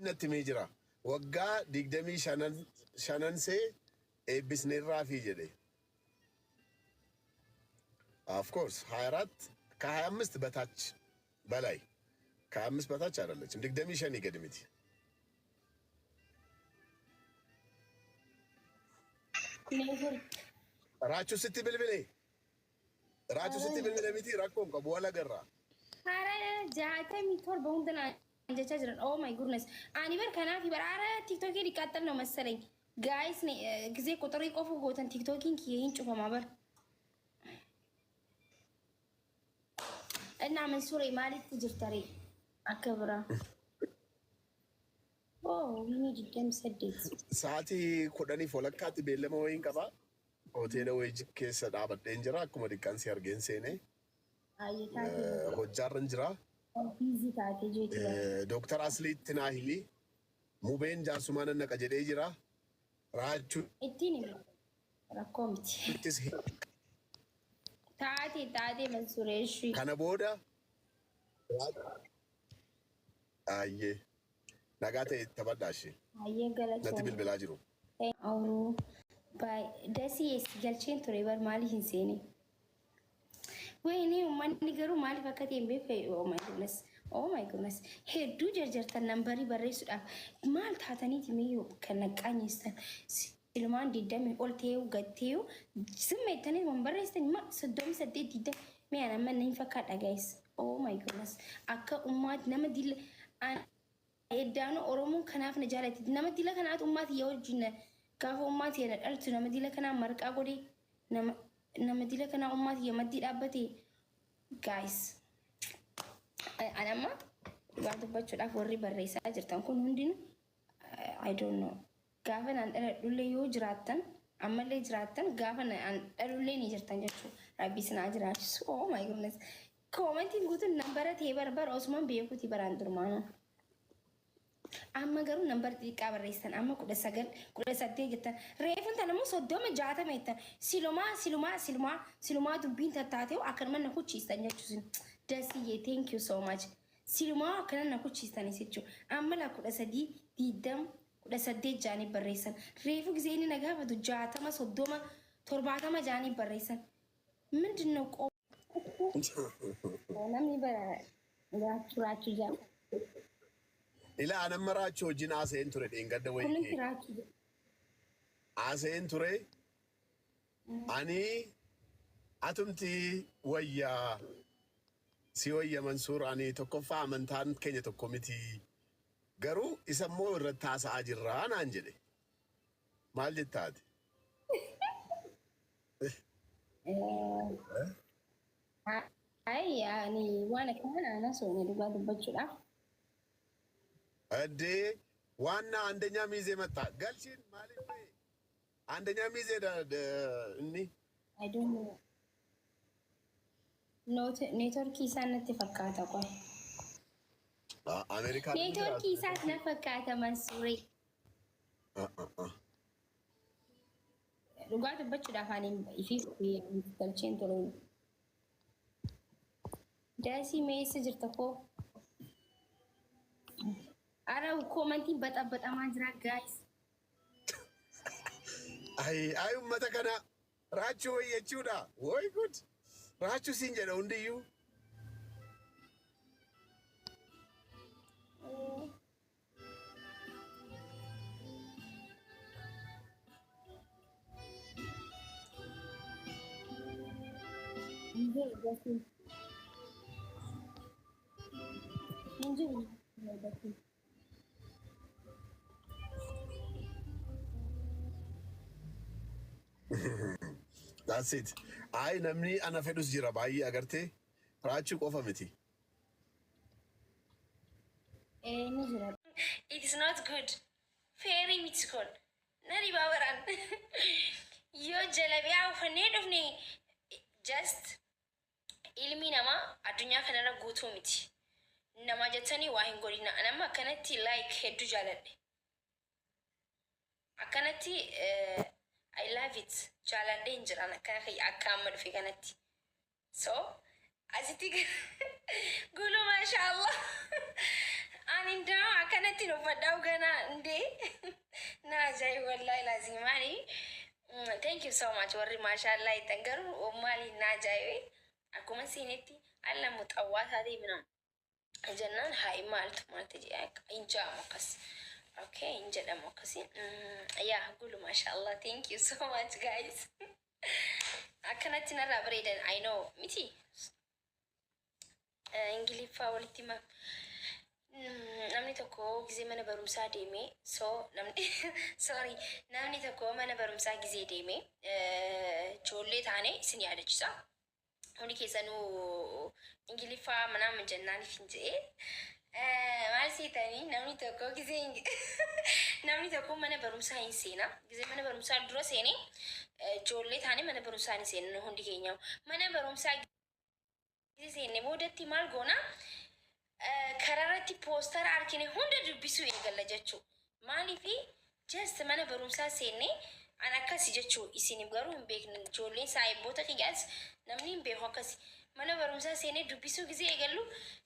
Natti himee jira. Waggaa digdamii shanan shanansee eebbisneerraafii jedhe. Of course 24 ከ25 በታች በላይ ከ25 በታች አይደለችም። 25 gadi miti. Network. Raachuu sitti bilbile. Raachuu sitti bilbile miti rakkoon qabu wal agarra. Hara 67 hunda naan jechaa jiran. Oh my goodness. Ani bar kanaaf bar ara TikTokii ሊቃጠል ነው መሰለኝ። Guys, ጊዜ ቁጥሪ qofu gootan TikTokiin kiyya hin cufama bar. እና መንሱሬ maalitti jirta ree? Akka biraa. Oh, inni 28. Sa'aatii kudhaniif walakkaatti beellama wayiin qaba. Hoteela wayii keessa dhaabadheen jira. Akkuma diqqaan si argeen seenee Baay'ee taatee. Hojjaarran jira. Busy taatee jeeti bara. Dooktar Asliitti naa himi. Mubeen jaarsumaa nan naqa jedhee jira. Raachuttis Ittiin hima. Rakkoo miti. Taatee taatee Mansuuree ishii. Kana booda ayyee nagaa ta'e taphadhaa ishee. Baay'ee Natti galatoomna. bilbilaa jiru. Awuruu baay'ee dasii eessi galcheen ture bar maaliif hin seene? Wayini uummanni garuu maaliif akka ta'e hin beeku. Oh my goodness. Oh my goodness. Hedduu jarjartan nambarii barreessuudhaaf maal taataniiti mee kan naqqaanyeessan? Silumaan digdamii ol ta'ee gad ta'ee zimma jettanii waan barreessitan ma 38 digdami mee ana amma hin fakkaadha guys. Oh my goodness. Akka ummaati nama dila eddaanu Oromoon kanaaf na jaalatti. Nama dila kanaatu ummaati yaa wajjin gaafa ummaati na dhaltu nama dila kanaa marqaa godhee nama dila kanaa ummaati yaa maddii dhaabbate guys. Ani amma dhugaa dubbachuudhaaf warri barreessaa jirtan kun hundinuu I don't know. Gaafa naan dhaladhullee yoo jiraattan ammallee jiraattan gaafa naan dhalullee ni jirtan jechuudha. Rabbi isin haa jiraachisu. Oh my goodness. Commentiin guutuun nambara ta'e barbar osumaan beekuuti baraan durmaanuu. Amma garuu nambara xixiqqaa barreessan amma 19 18 jettan reefuun tan ammoo 30 60 jettan silumaa silumaa silumaa silumaa dubbiin tattaatee akkanuma na kuchiistan jechuusin. Dasiyyee, thank you so much. Silumaa akkana na kuchiistanis jechuudha. Amma laa 13 20 18 jaanii barreessan. Reefu gisee inni na gaafatu 60 30 70 jaanii barreessan. ምንድን ነው? ቆ namni bara raachuu raachuu jaa. Ila anamma raachuu wajjin haasa'een ture dheengadda wayii Kunis kee. Raachuu jaa. Haasa'een ture. Ani atumti wayyaa si wayya Mansuur ani tokkoffaa amantaan keenya tokko miti. Garuu isa immoo irratti haasa'aa jirraa naan jedhe. Maal jettaati? Ay, ani waan akkana ana soone dhugaa dubbachuudhaaf. እንዴ ዋና አንደኛ ሚዜ መጣ። ገልቺን maaliif አንደኛ ሚዜ inni I don't know. Neetworkii isaa natti fakkaata qoy. Ameerikaa Neetworkii isaas na fakkaata Mansuuree. Dhugaa dubbachuudhaaf ani ifiif galcheen ture. Daasii mee eessa jirta koo? Ara commentiin baxabaxamaa jira guys. Ay ay ummata kana raachuu wayya jechuudha. ወይ ጉድ raachuu siin jedha hundiyyuu. Hin jiru dasiin. Hin jiru dasiin. That's it. Ay namni ana fedhus jira baay'ee agartee raachuu qofa miti. Ee ni jira. It is not good. Fairy miti kun. Nari baabaraan. Yoo jalabiyaa uffannee dhufne just ilmi namaa addunyaa kanarra guutuu miti. Nama jettanii waa hin godhina. Nama akkanatti like hedduu jaaladhe. Akkanatti I love it jaaladhee hin jiran akkana kiyya akka amma dhufe kanatti. So asitti gulu maashaallah. Ani ndaa akkanatti uffadhaa ganaa indee na ajaa'iba wallaahi laazimaani. Thank you so much warri maashaallah jettan, garuu maali, na ajaa'ibe. Akkuma siinitti alla muxawwaa taatee minam jennaan, haa, maaltu maaltu jedhe hin jedhamu akkas. Okay, hin jedhamu akkasi. Yaa gulu, maashaallah, thank you so much guys. Akkanatti narraa bareedan, I know miti. Ingiliffaa walitti ma namni tokko gizee mana barumsaa deeme, so namni, sorry, namni tokko mana barumsaa gizee deeme, ijoollee taane isin yaadachisa. Hundi keessanuu Ingiliffaa manaa jennaaniif hin jedhee. Maal seetanii, namni tokko gizee namni tokko mana barumsaa hin seena. Gizee mana barumsaa dura seene, ijoollee taane mana barumsaa hin seena hundi keenya. Mana barumsaa gizee seenne boodatti maal goona? Karaarratti poostara argine hunda dubbisuu eegalla jechuu. Maaliifi, just mana barumsaa seenne, an akkasi jechuu, isin garuu hin beekne, ijoolleen saayibboota kiyyaas namni hin beeku akkasi. Mana barumsaa seennee dubbisuu gizee eegallu,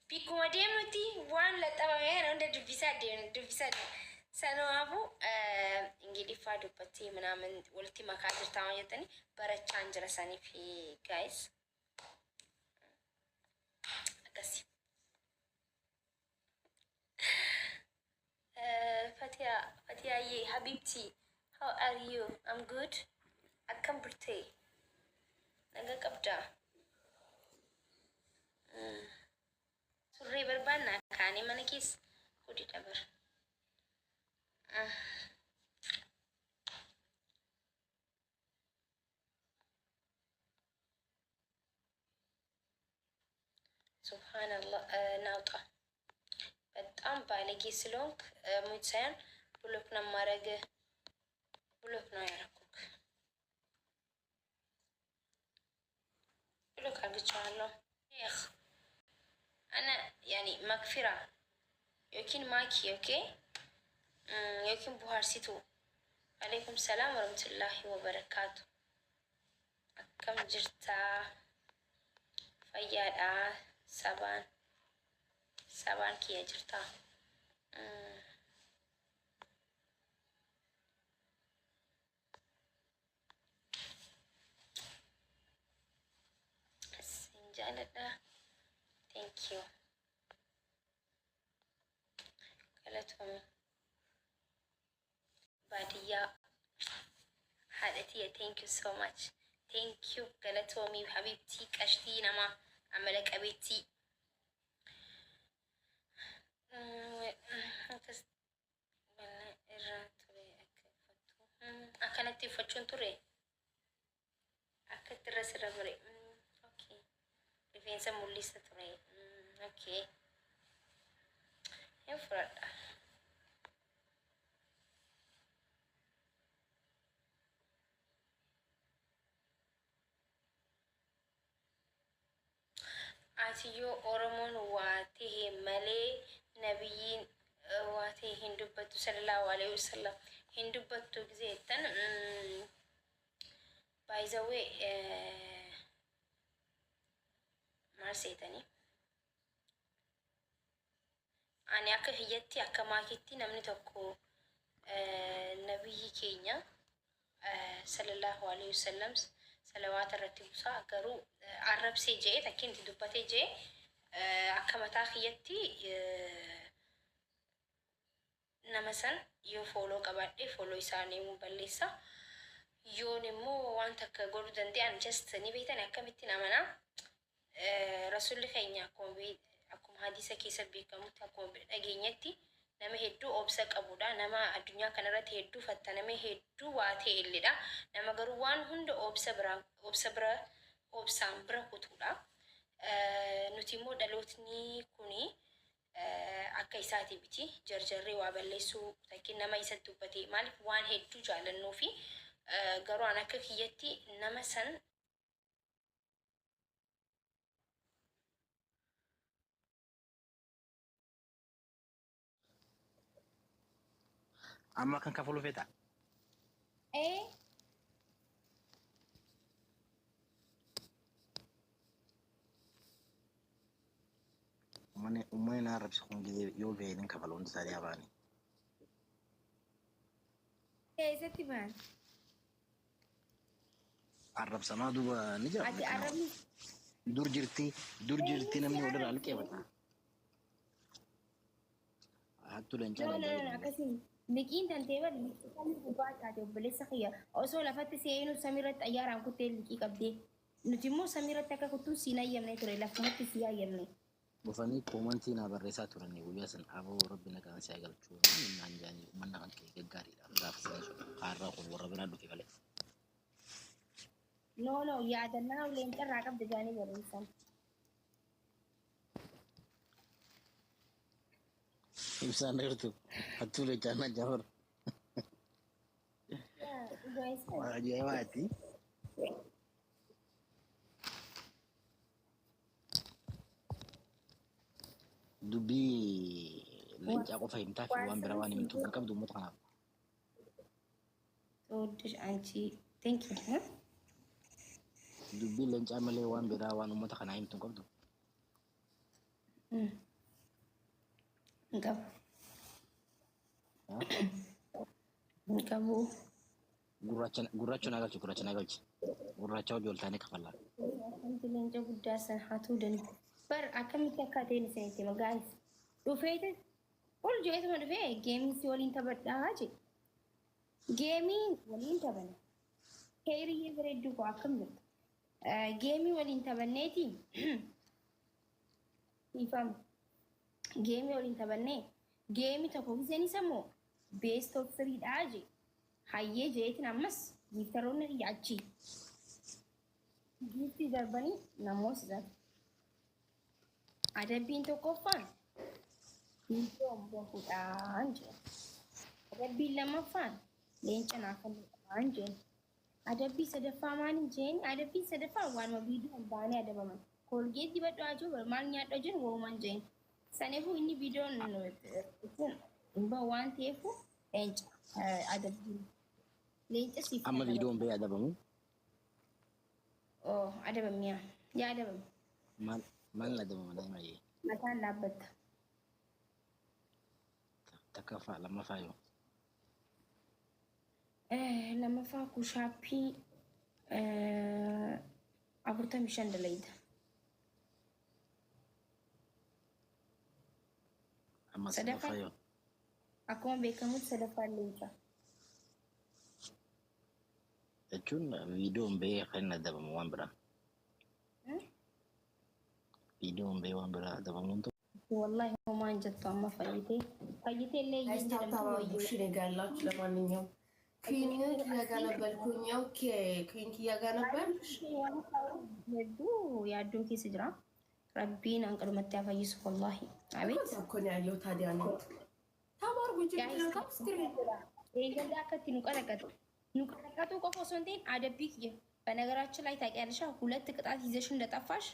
bikkuma deemnutti waan laxxabame kana hunda dubbisaa deemna, dubbisaa deemna. Sanumaafuu Ingiliffaa dubbattee minaamin walitti makaa jirtaa waan jettanii, barachaan jira saniif guys. Akkasi. Fatia, Fatia ye, Habibti, how are you? I'm good. Akkam bultee? Naga qabdaa? Surree barbaannaa kaanii mana keessa gudi dabar. Subhanallah, ናውጣ፣ በጣም ባለጌ ስለሆንክ mute ሳይሆን block ነው የማደርግህ። Block ነው ያደረኩክ። Block አርግቼዋለሁ። ይህ أنا يعني مغفرة yookiin maakii, okay, yookiin buhaarsituu. Alaikum salaam warahmatullahi wabarakaatu. Akkam jirtaa? Fayyaadhaa? Sabaan sabaan kiyya jirtaa? Sin jaaladha. Thank you. Galatoomi. Baadiyyaa haadha tiyya, thank you so much. Thank you, galatoomii habibtii qashtii nama amala qabeettii. Akkas bal'aa irraa ture akka uffattu. Akkanatti uffachuun ture. Akka itti irra sirra bare. Okay. Rifeensa mul'isa ture. Okay. Hin fudhadha. Ati yoo Oromoon waa tahe malee nabiyyiin waa tahe hin dubbattu, sallallahu alaihi wasallam hin dubbattu gisee jettan, by the way, maal seetanii, ani akka kiyyatti, akka maakitti, namni tokko nabiyyi keenya sallallahu alaihi wasallam salawaata irratti buusaa, garuu arrabsee je'ee takkiin itti dubbatee je'ee, akka mataa kiyyatti nama san yoo follow qabaadhe follow isaanii balleessa. Yoon immoo waan takka godhuu danda'an, just ni beektan akkamittiin amanaa. Rasuulli keenya akkuma hadiisa keessa beekamutti, akkuma dhageenyetti, nama hedduu obsa qabudha. Nama addunyaa kanarratti hedduu fattaname, hedduu waa ta'e illeedha. Nama garuu waan hunda obsa bira obsa bira obsaan bira kutuudha. Nuti immoo dhalootni kuni akka isaati miti, jarjarree waa balleessuu takki nama isatti dubbate, maaliif, waan hedduu jaallannuu fi, garuu an akka kiyyatti nama san Amma kan kafaluu feeta? Ee. Uummanni Na arrabse kun gisee yoo ba'een kafala hundi isaanii habaani. Eessatti ba'an? Arrabsamaa duuba ni jira. Ati arrabni Dur jirti, dur jirti, namni walirraa liqeeffata. Hattuu leencaa. No, no, leencaa no, jedhamu. akkasiin liqiin tantee bar liqii gubbaa taate, obboleessa kiyya, osoo lafatti seenuu samiirratti xayyaaraan kuttee liqii qabdee. Nuti immoo samiirratti akka kuttuun siin hayyamne ture, lafumatti sii hayyamne. Dhufanii koomantii naa barreessaa turanii guyyaa san, aboo rabbi nagaan si galchuu naan jaanii, uummanni kan kee gaggaariidha gaafa sana sun haarraa kun warra biraa dhufe malee. No, no, yaadannaa leencarraa qabda jaanii barreessan. Ibsaan dheertu hattuu leencaa naan jaafar. Waan ajaa'ibaati. Dubbii leencaa qofa himtaa fi waan biraa waan himtu hin qabdu uummata kanaaf. ተወድሽ አንቺ, thank you. Dubbii leencaa malee waan biraa waan uummata kanaa himtu hin qabdu. Hin qabu. Hin qabu. Gurraacha, gurraacha naa galchi, gurraacha naa galchi. Gurraacha hojii ol taanee kafallaa. Wanti leenca guddaa san hatuu danda'u. Bar akkamitti akka ta'e isinitti hima, guys. Dhufeeti ol jeetuma dhufee geemii si waliin taphadhaa jedhe. Geemii waliin taphanne. Hiriyyee bareedduu koo, akkam jirtu? Geemii waliin taphanneeti. Dhiifama. Geemii waliin taphannee geemii tokko giseen isa immoo best of three dhaa jedhe. Hayyee jeetiin ammas giiftaroonni kiyya achii. Giiftii darbanii namoota darbu. Adabbiin tokkoffaan viidiyoon bahuudhaan jedha. Adabbiin lammaffaan leenca naa kennuudhaan jedha. Adabbii sadaffaa maaliin jeen? Adabbiin sadaffaa waanuma viidiyoon baanee adabaman. Koolgeetii dibadhu haa jiru, maal nyaadhu jiru, walumaan jeen. Saniifuu inni viidiyoon hin bahu waan ta'eef leenca adabbiin. Leenca siif Amma viidiyoon bahee adabamu. Oh, adabamiyaa. Yaa adabamu. Maal maal adabama daa'ima jee? Mataan dhaabbatta. Takkaffaa, lammaffaa yoo? Lammaffaa push-upii 45 dalayda. Amma Sadaffaa sadaffaa yoo? Akkuma beekamutti sadaffaan leenca. Jechuun viidiyoon bahee kan inni adabamu waan biraa. Viidiyoon bahee waan biraa adabamuun ta'u. Wallahi homaan jettu, amma fayyitee fayyitee illee iyyuu jedhamtu ታብታብ wayyu. እሺ እኔ ጋ ያላችሁ ለማንኛውም ኩዊን ኪያ ጋ ነበርኩኝ። Okay, ኩዊን ኪያ ጋ ነበርሽ። Hedduu yaaddoo keessa jira. Rabbiin hanqalumatti haa fayyisu wallahi. Abeet. እኮ ነው ያየው። ታዲያ ነው tap አድርጉ ችግር tap screen. Eegalee akka itti nu qalaqatu. Nu qalaqatu qofa osoo hin ta'in adabbii kiyya. በነገራችን ላይ ታውቂያለሽ ሁለት ቅጣት ይዘሽ እንደጠፋሽ።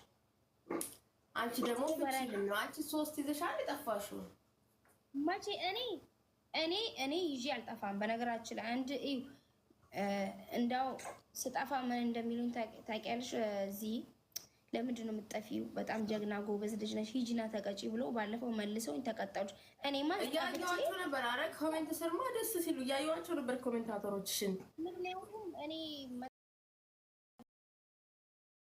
አንቺ ደግሞ ፍቺልን ነው። አንቺ ሶስት ይዘሻል የጠፋሽው። መቼ? እኔ ይዤ አልጠፋም። በነገራችን ላይ አንድ እዩ፣ እንዳው ስጠፋ ምን እንደሚሉኝ ታውቂያለሽ? እዚህ ለምንድን ነው የምትጠፊው? በጣም ጀግና ጎበዝ ልጅ ነሽ፣ ሂጂና ተቀጪ ብሎ ባለፈው መልሰውኝ ተቀጣች። እኔማ ጠፍቼ እያየኋቸው ነበር። አረ comment ስርማ ደስ ሲሉ እያየኋቸው ነበር commentator ኦችሽን። ምክንያቱም እኔ